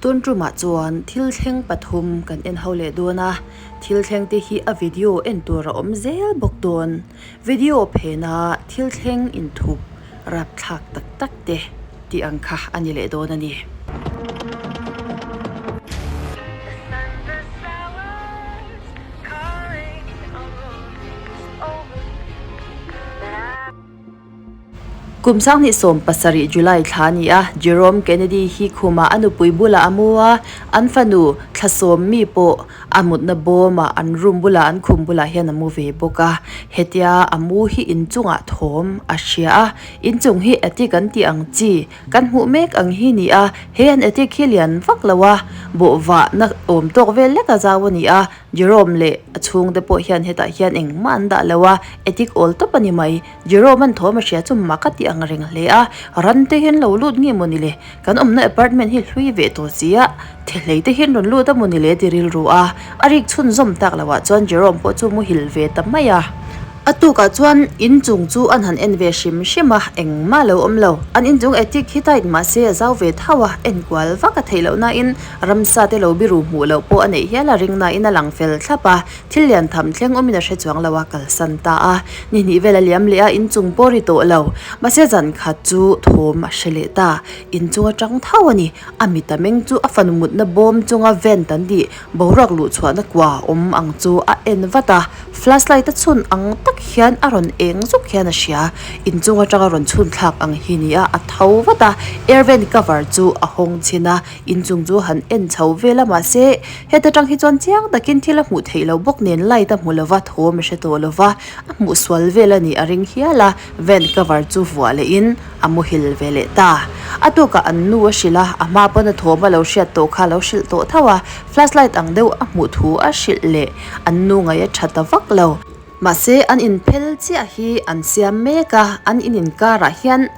Tun tumah chuan thil thleng pathum kan en ho leh dawn a, thil thleng te hi a video en tur a awm zel bawk dawn. Video phena thil thleng inthup rapthlak tak tak te tih ang kha a ni leh dawn a ni. Kum 2017 July thla a ni a, Jerome Kennedy hi khumah a nupui bulah a mu a, an fanu thla sawm mi pawh a mutna bawmah an room bulah an khum bulah hian a mu ve bawk a. Hetia a mu hi inchungah thawm a hria a, inchung hi attic an tih ang chi kan hmuh mek ang hi ni a, he an attic hi lian vak lo a, bawhvahna awm tawk vel lek a zau a ni a. Jerome leh a chhungte pawh hian hetah hian engmah an dah lo a, ethic awl tawp a ni mai. Jerome an thawm a hria chu mak a tih ang reng hle a, ran te hian lo lut nge maw ni le? Kan awmna apartment hi hlui ve tawh si a, thehlei te hian rawn lut a maw ni le ti rilru a, a rik chhunzawm tak loh ah chuan Jerome pawh chu muhil ve ta mai a. A tukah chuan inchung chu an han en ve hrim hrim a, engmah lo awm lo. An inchung attic hi tight mahse a zau ve tho a, enkual vak a theih loh nain Ramsa te lo biru hmuh loh pawh a neih hial a ring nain a lang fel thlap a, thil lian tham thleng awmin a hre chuang lo a, kalsan ta a. Ni hnih vel a liam leh a, inchung pawh ri tawh lo. Mahse zan khat chu thawm a hre leh ta. Inchung atang tho a ni. A mit a meng chu a fanu mutna bawm chunga vent an tih boruak luh chhuahna kua awm ang chu a en vat a, flashlight a chhun ang tak hian a rawn eng zuk hian a hria. Inchung atanga rawn chhun thlak ang hi ni a, a tho vat a, air vent cover chu a hawng chhin a. Inchung chu han en chho vel a mahse heta tang hi chuan chiang takin thil a hmuh theih loh bawk nen light a hmu lova thawm a hre tawh lova a hmuh sual vel a nih a ring hial a van cover chu vuah leh in a muhil ve leh ta. A tukah an nu a hrilh a a hma pawn a thawm a lo hriat tawh kha a lo hrilh tawh tho a flashlight ang deuh a hmuh thu a hrilh leh an nu ngaih a tha ta vak lo. Mahse an inphel chiah hi an siam mek a, an in inkarah hian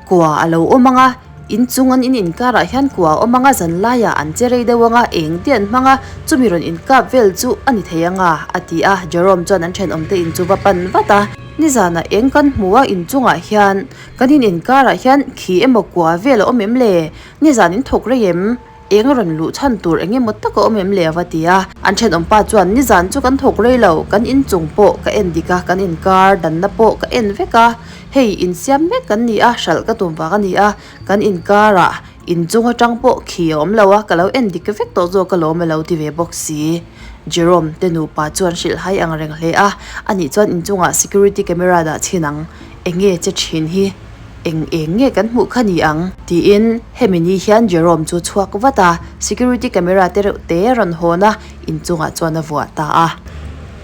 kua a lo awm ang a, inchung an in inkarah hian kua a awm ang a, zanlaiah an che rei deuh ang a, eng te an hmang a, chumi rawn inkap vel chu a ni thei ang a, a ti a, Jerome chuan an thenawmte in chu va pan vat a. Nizanah eng kan hmu a, inchungah hian kan in inkarah hian khi emaw kua vel a awm em le? Nizan in thawk rei em? Eng a rawn luh chhan tur eng emaw tak a awm em le a va ti a. An thenawm pa chuan nizan chu kan thawk rei lo, kan inchung pawh ka en dik a, kan inkar danna pawh ka en vek a, hei insiam mek kan ni a, hralh ka tum vang a ni a, kan inkarah inchung atang pawh khi a awm lo a, ka lo en dik vek tawh zawk alawm a lo ti ve bawk si. Jerome te nupa chuan hrilhhai ang reng hle a, anih chuan inchungah security camera dah chhin ang, enge che thin hi? Eng eng nge kan hmuh kha ni ang? Tiin hemi ni hian Jerome chu chhuak vat a, security camera te reuh te a rawn hawn a, inchungah chuan a vuah ta a.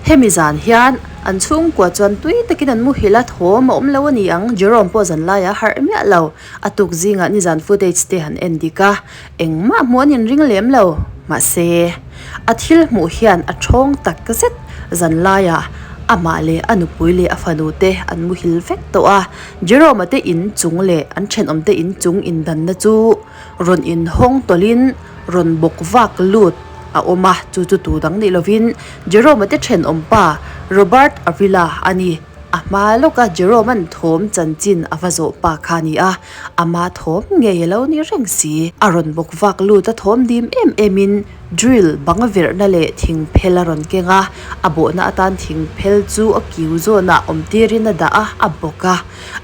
Hemi zan hian an chhungkua chuan tui takin an muhilh a, thawm a awm lo a ni ang, Jerome pawh zan laiah a harh miah lo. A tuk zingah nizan footage te han en dik a, engmah hmuh an inring lem lo. Mahse, a thil hmuh hian a thawng tak zet zan laiah amah leh a nupui leh a fanu te an muhil vek tawh a. Jerome-a te in chung leh an thenawm te in chung indanna chu rawn inhawng tawlhin rawn bawk vak lut a awm a, chu chu tu dang nih lovin Jerome-a te thenawm pa Robert Avila a ni. A hma lawka Jerome-a'n thawm chanchin a va zawh pa kha a ni a, ama thawm ngei a lo ni reng si. A rawn bawk vak lut a thawm dim em emin Drill bang verhna leh thing phel a rawn keng a, a bawhna atan thing phel chu a kiu zawnah awm tirin a dah a, a bawk a.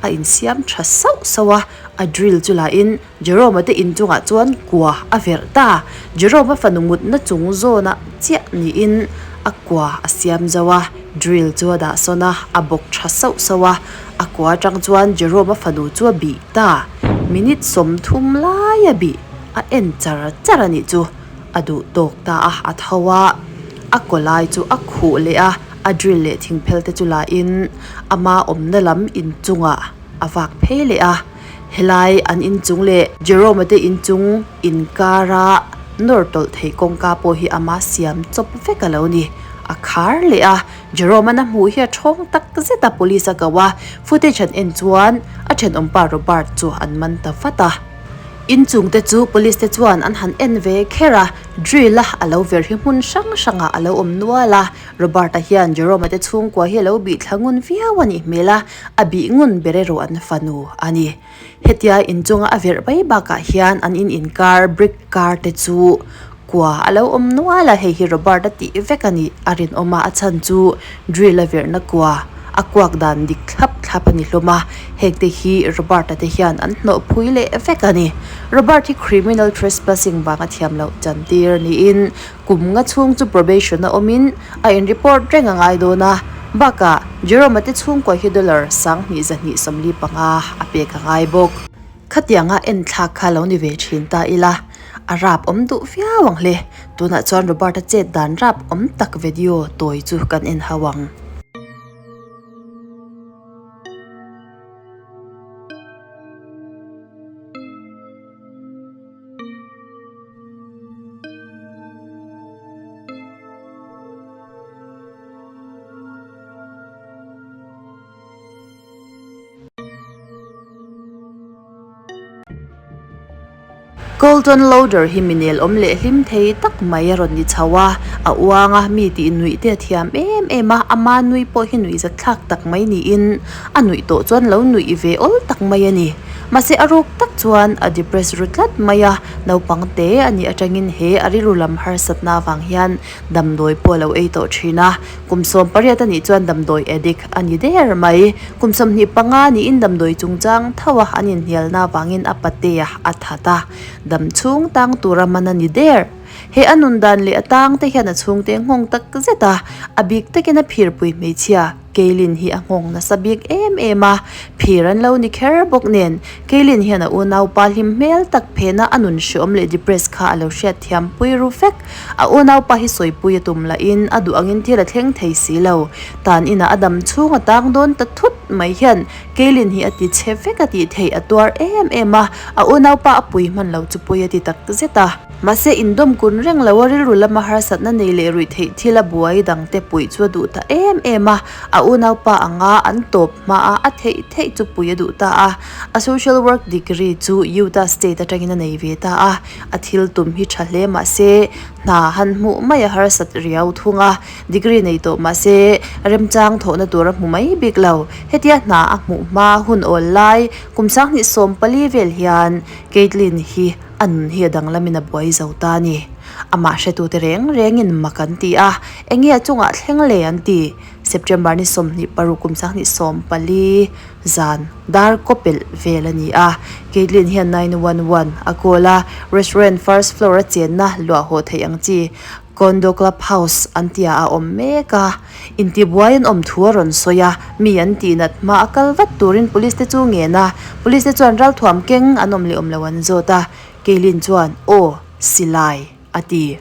A insiam tha sauh sauh a, a drill chu lahin Jerome-a te inchungah chuan kua a verh ta. Jerome-a fanu mutna chung zawnah chiah niin a kua a siam zo a, drill chu a dah sawn a, a bawk tha sauh sauh a. A kua atang chuan Jerome-a fanu chu a bih ta. Minute 30 lai a bih. A en char char a nih chu. A duh tawk ta a, a tho a, a kaw lai chu a khuh leh a, a drill leh thingphel te chu la in ama awmna lam inchungah a vak phei leh a. Helai an inchung leh Jerome-a te inchung inkara nawr tawlh theih kawngka pawh hi ama siam chawp vek a lo ni. A khar leh a, Jerome-a'n a hmuh hi a thawng tak zet a, police a ko a, footage an en chuan a thenawmpa Robert chu an man ta vat a. Inchung te chu police te chuan an han en ve kher a, drill a a lo ver hi hmun hrang hrangah a lo awm nual a, Robert-a hian Jerome-a te chhungkua hi a lo bih thla ngun viau a nih hmel a, a bih ngun ber erawh an fanu a ni. Hetia inchunga a verh mai bakah hian an in inkar brick kar te chu kua a lo awm nual a, hei hi Robert-a tih vek a nih a rinawm a, a chhan chu drill a verhna kua a kuak dan dik thlap thlap a ni hlawm a, heng te hi Robert-a te hian an hnawh phui leh vek a ni. Robert hi criminal trespassing vanga thiam loh chantir niin kum nga chhung chu probation a awmin a in report reng a ngai dawn a, bakah Jerome-a te chhungkua hi dollar 2245 a pek a ngai bawk. Khatianga enthlak kha lo ni ve thin ta ila, a rap awm duh viau ang hle. Tunah chuan Robert-a chet dan rap awm tak video tawi chu kan en hau ang. Colton Loader hi mi nel awm leh hlim thei tak mai a rawn ni chho a, a uang a, mi tih nuih te a thiam em em a, ama nui pawh hi nuih zat thlak tak mai niin a nuih tawh chuan lo nuih ve awl tak mai a ni. Mahse a ruk tak chuan a depress ru tlat mai a, naupang te a nih atangin he a rilru lam harsatna avang hian damdawi pawh a lo ei tawh thin a, kum 18 a nih chuan damdawi addict a ni der mai. Kum 25 niin damdawi chungchang tho a an inhnialna avangin a patea a that a, dam chhung tang tura man a ni der. He a nun dan leh a tang te hian a chhungte nghawng tak zet a, a bik takin a phirpui hmeichhia. Keilin hi a nghawng nasa bik em em a, phir an lo ni kher bawk nen, Keilin hian a unaupa hlim hmel tak phena a nun hreawm leh depress kha a lo hriat thiam pui ru vek. A unaupa hi sawipui a tum lahin a duh angin thil a thleng thei si lo. Tan inah a dam chhung a tang dawn ta thut mai hian Keilin hi a ti chhe vek a tih theih a tuar em em a, a unaupa a pui hman lo chu pui a ti tak zet a. Mahse indawm kun reng lo a rilru lama harsatna nei leh ruih theih thil a buai dangte puih chu a duh ta em em a, a unaupa anga an tawp hma a a theih theih chu puih a duh ta a. A social work degree chu Utah State atangin a nei ve ta a, a thil tum hi tha hle mahse hna han hmuh mai a harsat riau thung a, degree nei tawh mahse remchang thawhna tur a hmu mai bik lo. Hetia hna a hmuh hma hun awl lai kum 2014 vel hian Caitlin hi A nun hi a danglamin a buai zo ta a ni. Amah hretute reng rengin mak an ti a, enge a chungah thleng le an ti. September ni 26 kum 2014 zan dar kaw pelh vel a ni a. Caitlin hian 911 a call a, restaurant first floor a chenna luah haw theih ang chi condo club house an tia a awm mek a. Intibuai an awm thu a rawn sawi a, mi an tih nat hma a kal vat turin police te chu ngen a, police te chuan ralthuam keng an awm leh awm lo an zawt a, Keilin chuan aw silai a ti.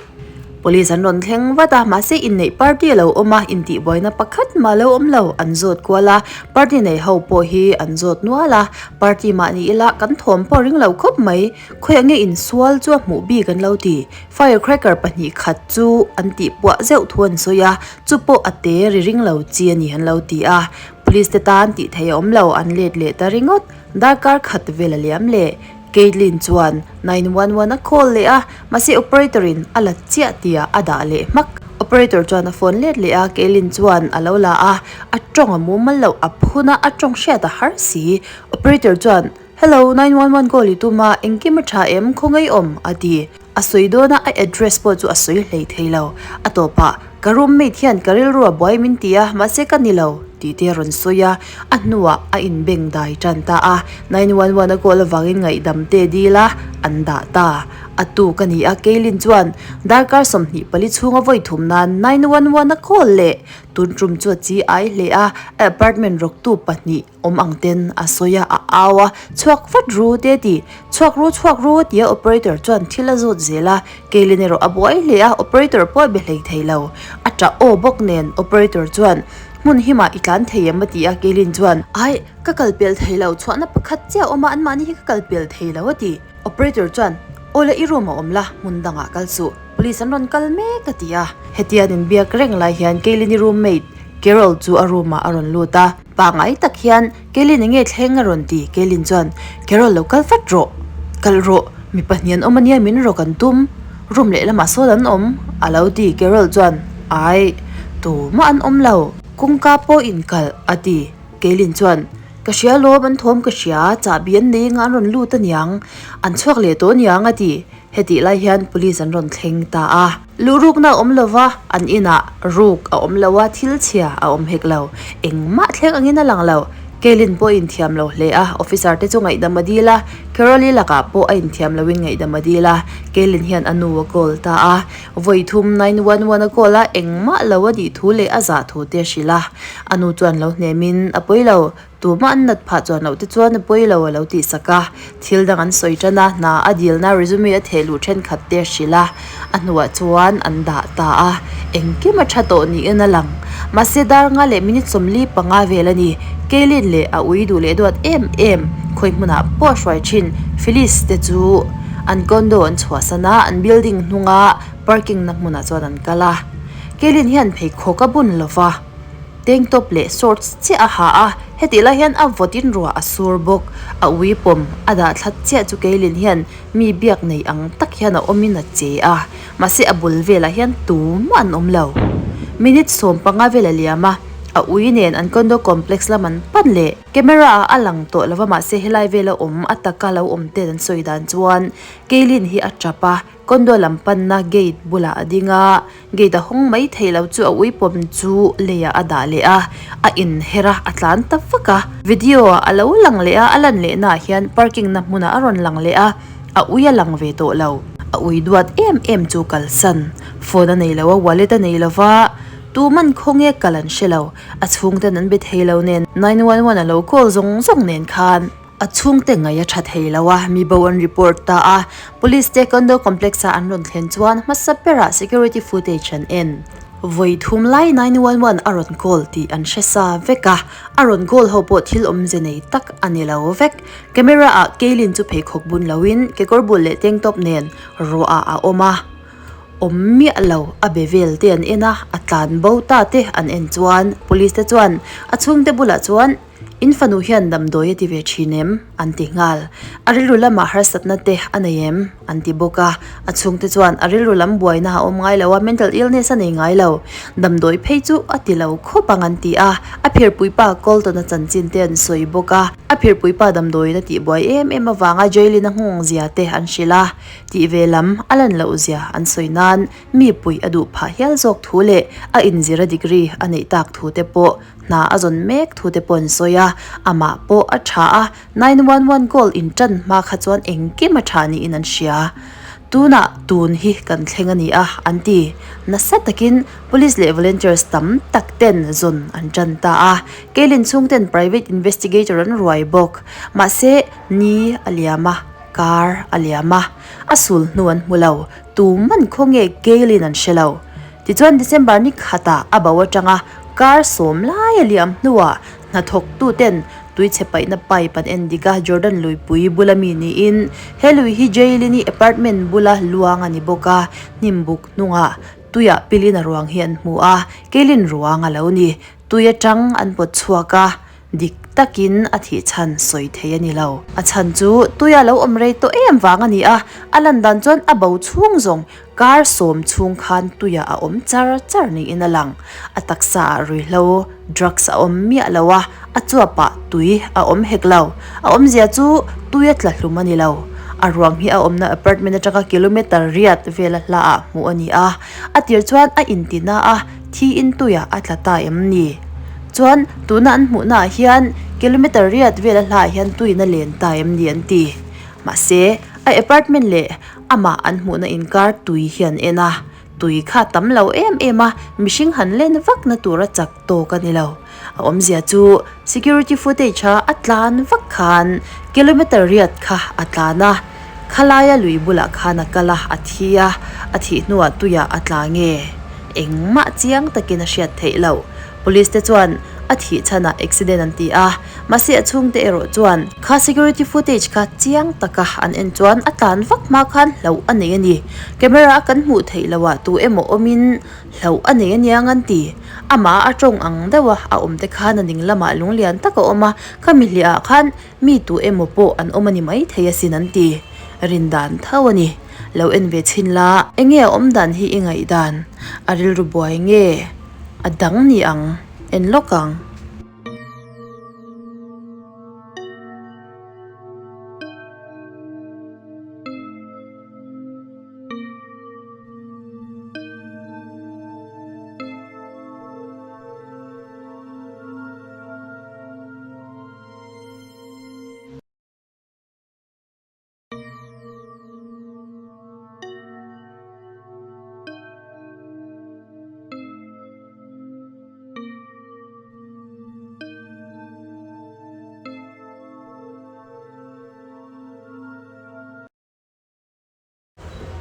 Police an rawn thleng vat a, mahse inneih party a lo awm a, intihbuaina pakhat mah lo awm lo an zawt kual a, party nei ho pawh hi an zawt nual a, party mah ni ila kan thawm pawh ring lo khawp mai, khawiah nge insual chu a hmuh bik an lo ti. Firecracker 2 khat chu an tih puah zeuh thu an sawi a, chu pawh a te ri ring lo chi a ni an lo ti a. Police te tan tih theih a awm lo, an let leh ta ringawt. Darkar khat vel a liam leh. Caitlin chuan 911 a call leh a, mahse operator in a la chiah tia a dah leh hmak. Operator chuan a phone let leh a, Caitlin chuan a lo la a, a tawng a mumal loh a phun a, a tawng hriat a har si. Operator chuan, Hello, 911 call i tum a, engkim a tha em, khawngaih awm? a ti. A sawi dawn a, a address pawh chu a sawi hlei thei lo. A tawpah, Ka roommate hian ka rilru a buai min ti a, mahse ka ni lo, tih te a rawn sawi a. A hnuah a inbeng dai tan ta a, 911 a call avangin ngaihdam te dil a, an dah ta. A tuk a ni a, Kaylin chuan darkar 24 chhunga vawi thum nan 911 a call leh. Tun tum chu a chi ai hle a, a apartment rawktu pahnih, Awm ang ten a sawi a, a au a, chhuak vat ru te a ti. Chhuak ru, chhuak ru a ti a, operator chuan thil a zawt zel a, Keilin erawh a buai hle a, operator pawh a be hlei thei lo. A tah aw bawk nen operator chuan, Hmun himah i tlan thei em a ti a, Keilin chuan, Ai, ka kal pel thei lo, chhuahna pakhat chiah a awm a, anmahni hi ka kal pel thei lo a ti. Operator chuan, Aw le i room a awm la, hmun dangah kal suh. Police an rawn kal mek a ti a. Hetia an inbiak reng lai hian Keilin i roommate Carol chu a room ah a rawn lut a. Pangai tak hian Kelin enge thleng a rawn ti? Kelin chuan, Carol lo kal vat rawh, kal rawh. Mi pahnih an awm ania min rawk an tum, room lehlamah sawn an awm, a lo ti. Carol chuan, Aih, tumah an awm lo, kawngka pawh inkalh, a ti. Kaylin chuan, Ka hria lawm, an thawm ka hria, chahbi an nei anga an rawn lut aniang, an chhuak leh tawh aniang, a ti. Hetih lai hian police an rawn thleng ta a. Luhrukna a awm lova, an inah ruk a awm lo a, thil chhia a awm hek lo. Engmah thleng angin a lang lo. Kaylin pawh a inthiam lo hle a, officer te chu ngaihdam a dil a, Carol-i lakah pawh a inthiam loin ngaihdam a dil a. Kaylin hian a nu a call ta a. Vawi thum 911 a call a, engmah lo a nih thu leh a zah thu te a hrilh a. A nu chuan lo hnemin a pawi lo. Tumah an nat phah chuan loh te chuan a pawi lo a lo tih sak a. Thil dang an sawi tan a, hna a dilna resume a theh luh thenkhat te a hrilh a, a hnuah chuan an dah ta a. Engkim a tha tawh niin a lang. Mahse dar nga leh minute 45 vel a ni. Kaylin leh a ui duh leh duat em em khawi hmunah pawh a hruai thin Phyllis te chu an condo an chhuahsan a, an building hnunga parking na hmunah chuan an kal a. Kaylin hian pheikhawk a bun lo va. Tank top leh shorts chiah a ha a, hetih lai hian a vawtin ruah a sur bawk. A ui pawm a dah thlat chiah chu Keilin hian mi biak nei ang tak hian a awmin a che a, mahse a bul velah hian tumah an awm lo. Minute 15 vel a liam a, a ui nen an condo complex lam an pan leh. Camera ah a lang tawh lova mahse helai vela awm a taka lo awm ten an sawi dan chuan Keilin hi a tap a, condo lam panna gate bulah a ding a. Gate a hawng mai thei lo chu a ui pawm chu leiah a dah leh a, a inher a, a tlan ta vak a. Video ah a lo lang leh a, a lan leh naah hian parking na hmunah a rawn lang leh a, a ui a lang ve tawh lo. A ui duat em em chu kalsan. Phone a nei lo a, wallet a nei lo va, tuman khawnge kal an hre lo. A chhungten an be thei lo nen, 911 a lo call zawng zawng nen khan. A chhungte ngaih a tha thei lo a, mi bo an report ta a. Police te condo complex a an rawn thlen chuan hmasa berah security footage an en. Vawi thum lai 911 a rawn call tih an hre sa vek a, a rawn call ho pawh thil awmze nei tak a ni lo vek. Camera ah Kaylin chu pheikhawk bun loin kekawr bul leh tank top nen ruah ah a awm a. Awm miah lo a be vel te an en a, a tlan bo ta te an en chuan police te chuan a chhungte bulah chuan In fanu hian damdawi a ti ve thin em? an ti nghal. A rilru lamah harsatna te a nei em? an ti bawk a. A chhungte chuan a rilru lam buaina a awm ngai lo a, mental illness a nei ngai lo. Damdawi phei chu a ti lo khawp ang an ti a. A phirpuipa Colton-a chanchin te an sawi bawk a. A phirpuipa damdawiin a tihbuai em em avanga Jaylin-a nghawng zia te an hrilh a. Tih ve lam a lan loh zia an sawi nan mi puih a duh phah hial zawk thu leh a inzira degree a neih tak thu te pawh Hna a zawn mek thu te pawh an sawi a, amah pawh a tha a, 911 call in tan hma kha chuan engkim a tha niin an hria. Tunah tun hi kan thleng a ni a, an ti. Nasa takin Police leh volunteers tam tak ten zawn an tan ta a, Kaylin chhungten private investigator an ruai bawk. Mahse, ni a liam a, kar a liam a, a sul hnu an hmu lo, tuman khawnge Kaylin an hre lo. Tichuan December ni khatah a bo atanga kar sawm lai a liam hnuah hnathawktuten tuichhe paihna pipe an en dik a, Jordan luipui bula mi niin he lui hi Jailini apartment bula luang a ni bawk a, hnim buk hnungah tuiah pilin a ruang hi an hmu a, Kaylin ruang a lo ni. Tui atang an pawt chhuak a, Dik takin a thih chhan sawi thei a ni lo. A chhan chu tuia lo awm rei tawh em vang a ni a, a lan dan chuan a bo chhung zawng kar sawm chhung khan tuia a awm char char niin a lang. A taksa ah ruihhlo, drugs, a awm miah lo a, a chuapah tui a awm hek lo. A awmzia chu tuia tla hlum a ni lo. A ruang hi a awmna apartment atanga kilometre riat vela hla ah hmuh a ni a, a tir chuan a intina a, Thiin tuiah a tla ta em ni? Chuan tuna an hmuhnaah hian kilometre riat vela hlaah hian tuiin a len ta em ni an ti. Mahse, a apartment leh amah an hmuhna inkar tui hi an en a, tui kha a tam lo em em a, mihring han len vakna tura chak tawk a ni lo. A awmzia chu security footage a a tlan vak khan kilometre riat kha a tlan a, khalaia lui bulah khan a kal a, a thi a, a thih hnuah tuiah a tla nge? Engmah chiang takin a hriat theih loh. Police te chuan a thih chhanah accident an ti a, mahse a chhungte erawh chuan kha security footage kha chiang taka an en chuan a tlan vak hma khan hlauh a nei a ni. Camera a kan hmuh theih loh ah tu emaw awmin Hlauh a nei aniang an ti. Amah a tawng ang deuh a, a awm te khan a ning lamah lunglian tak a awm a, khami hliah ah khan mi tu emaw pawh an awm a ni maithei asin an ti. Rin dan tho a ni. Lo en ve chhin la. Enge a awm dan hi i ngaihdan? A rilru buai nge? A dang ni ang. En lawk ang.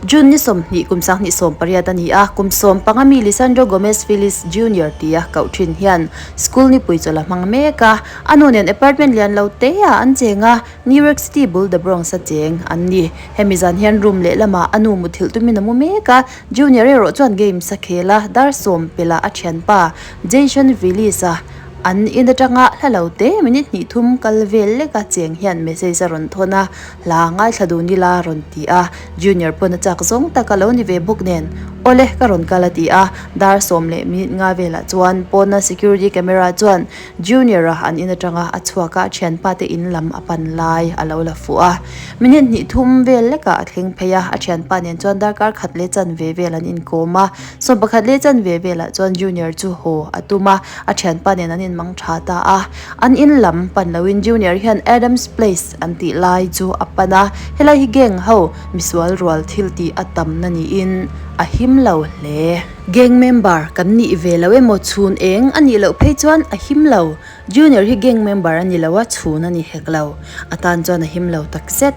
June ni 20 kum 2018 a ni a, kum 15 mi Lisandro Gomez Feliz Junior tia koh thin hian school nipui chawlh a hmang mek a, a nu nen apartment lian lo te ah an cheng a, New York City bul The Bronx a cheng an ni. Hemi zan hian room lehlamah a nu muthilh tumin a mu mek a, Junior erawh chuan games a khel a, dar sawm pelh ah a thianpa Jason Villis a an in atanga hla lo te minute hnih thum kal vel lek a cheng hian message a rawn thawn a, hla ngaithla dun ila a rawn ti a, Junior pawn a chak zawng tak a lo ni ve bawk nen, Awle ka rawn kal a ti a, dar sawm leh minute nga velah chuan pawna security camera chuan Junior-a an in atanga a chhuak a, thianpa te in lam a pan lai a lo la fuh a. Minute hnih thum vel lekah a thleng phei a, a thianpa nen chuan darkar khat leh chanve vel an inkawm a. Sawm pakhat leh chanve velah chuan Junior chu haw a tum a, a thianpa nen an inmang tha ta a. An in lam pan loin Junior hian Adams Place an tih lai chu a pan a, helai hi gang ho misual rual thil tih a tamna niin a him lo hle. Gang member kan nih ve lo emaw chhun eng a nih loh phei chuan a him lo. Junior hi gang member a ni lo a, chhun a ni hek lo. A tan chuan a him lo tak zet.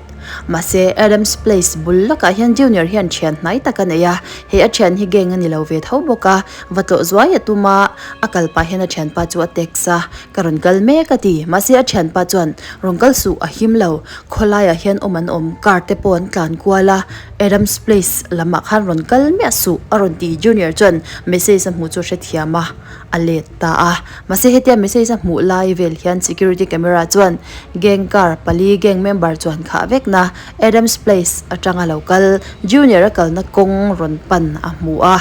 Mahse, Adams Place bul lakah hian Junior hian thian hnai tak a nei a, hei a thian hi gang a ni lo ve tho bawk a, va tlawh zuai a tum a, a kal pah hian a thianpa chu a text a, Ka rawn kal mek a ti. Mahse, a thianpa chuan, Rawn kal suh, a him lo. Khawlaiah hian awm an awm, car te pawh an tlan kual a, Adams Place lamah khan rawn kal miah suh a rawn ti. Junior chuan message a hmuh chu a hrethiam a, a let ta a. Mahse hetia message a hmuh lai vel hian security camera chuan gang car pali gang member chuan khah vekna Adams Place atanga lo kal Junior a kalna kawng rawn pan a hmu a,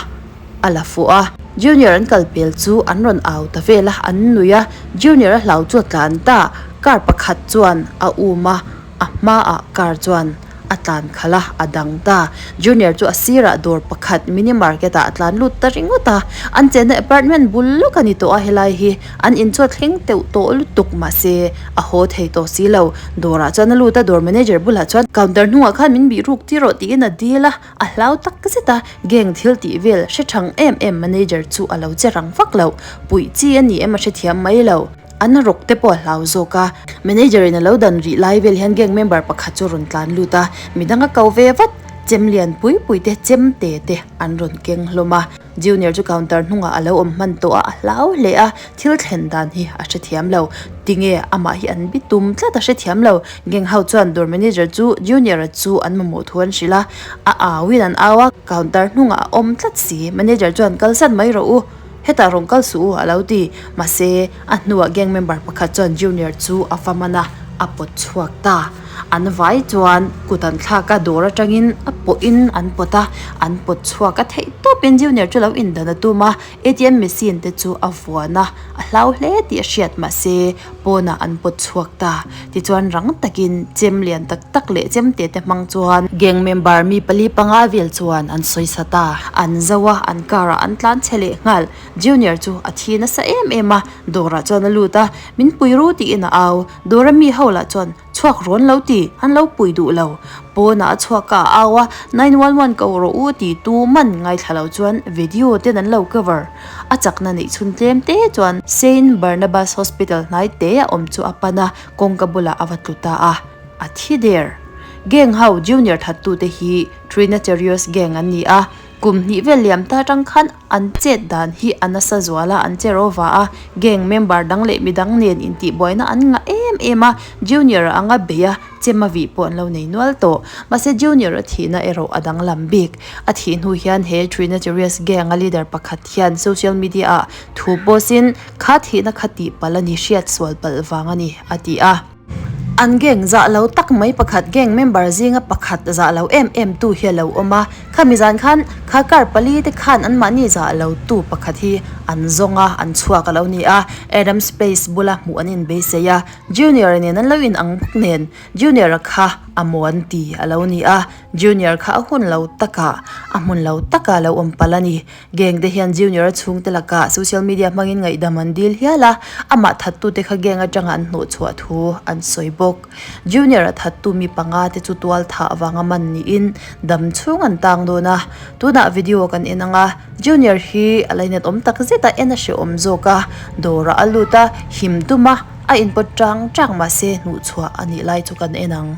a la fuh a. Junior an kal pel chu an rawn au ta vel a, an nui a. Junior a hlau chu a tlan ta, car pakhat chuan a um a. A hmaah car chuan a tlan khalh a, a dang ta. Junior chu a sirah dawr pakhat mini market ah a tlan lut ta ringawt a. An chenna apartment bul lawk a ni tawh a helai hi. An in chu a thleng teuh tawh lutuk mahse a haw thei tawh si lo. Dawrah chuan a lut a, dawr manager bulah chuan counter hnungah khan min bih ruk tir rawh tiin a dil a. A hlau tak zet a, gang thil tih vel hre thang em em manager chu a lo che rang vak lo. Puih chi a ni em a hrethiam mai lo. An rawk te pawh a hlau zawk a. Manager in a lo dan rih lai vel hian gang member pakhat chu a rawn tlan lut a, midang a ko ve vat. Chem lian pui pui te, chem te te an rawn keng hlawm a. Junior chu counter hnungah a lo awm hman tawh a, a hlau hle a, thil thlen dan hi a hrethiam lo. Tinge amah hi an bi tum tlat a hrethiam lo. Gang ho chuan dawr manager chu Junior-a chu an mamawh thu an hrilh a, a auin an au a, counter hnungah a awm tlat si. Manager chuan kalsan mai rawh u. Hetah rawn kal suh u a lo ti. Mahse, a hnuah gang member pakhat chuan Junior chu a va man a, a pawt chhuak ta. An vai chuan kut an thlak a, dawr atangin a pawhin an pawt a, an pawt chhuak a theih tawpin Junior chu lo indan a tum a, ATM machine te chu a vuan a, a hlau hle tih a hriat mahse pawnah an pawt chhuak ta. Tichuan rang takin chem lian tak tak leh chem te te hmang chuan gang member mi pali panga vel chuan an sawisa ta. An zo a, an car ah an tlan chhe leh nghal. Junior chu a thi nasa em em a, dawrah chuan a lut a, min pui ru tiin a au. Dawra mi ho lah chuan chhuak rawn lo ti, an lo pui duh lo. Pawnah a chhuak a, a au a, 911 ko rawh u ti tu man ngaithla lo chuan video ten an lo cover. A chakna neih chhun tlem te chuan Saint Barnabas Hospital hnai te a awm chu a pan a, kawngka bulah a va tlu ta a, a thi der. Gang ho junior thattute hi Trinitarios gang an ni a, kum hnih vel liam ta atang khan an chet dan hi a nasa zual a, an che ro va a, gang member dang leh midang nen intihbuaina an ngah em em a, junior anga bei a, Chem a vih pawh an lo nei nual tawh. Mahse Junior a thihna erawh a danglam bik. A thih hnu hian he Trinitarius gang a leader pakhat hian social media ah thu post in, Kha thihna kha tih palh a ni, hriat sual palh vang a ni, a ti a. An gang zah lo tak mai pakhat gang member zinga pakhat zah lo em em tu hi a lo awm a, khami zan khan kha car pali te khan anmahni zah lo tu pakhat hi an zawng a, an chhuak a lo ni a, Adam's Place bula hmuh an inbeisei a, Junior nen an lo in ang bawk nen Junior-a kha a muan ti a lo ni a, Junior kha a hun lo takah a hmun lo takah a lo awm palh a ni. Gang te hian Junior-a chhungte lakah social media hmangin ngaihdam an dil hial a, amah thattute kha gang atanga an hnawhchhuah thu an sawi bawk. Junior-a thattu mi panga te chu tual thah avanga man niin dam chhung an tang dawn a, tunah video kan en ang a, Junior hi a lainat awm tak zet a, en a hrehawm zawk a, dawrah a lut a, him tum a, a inpawt chang chang mahse hnuhchhuah a nih lai chu kan en ang.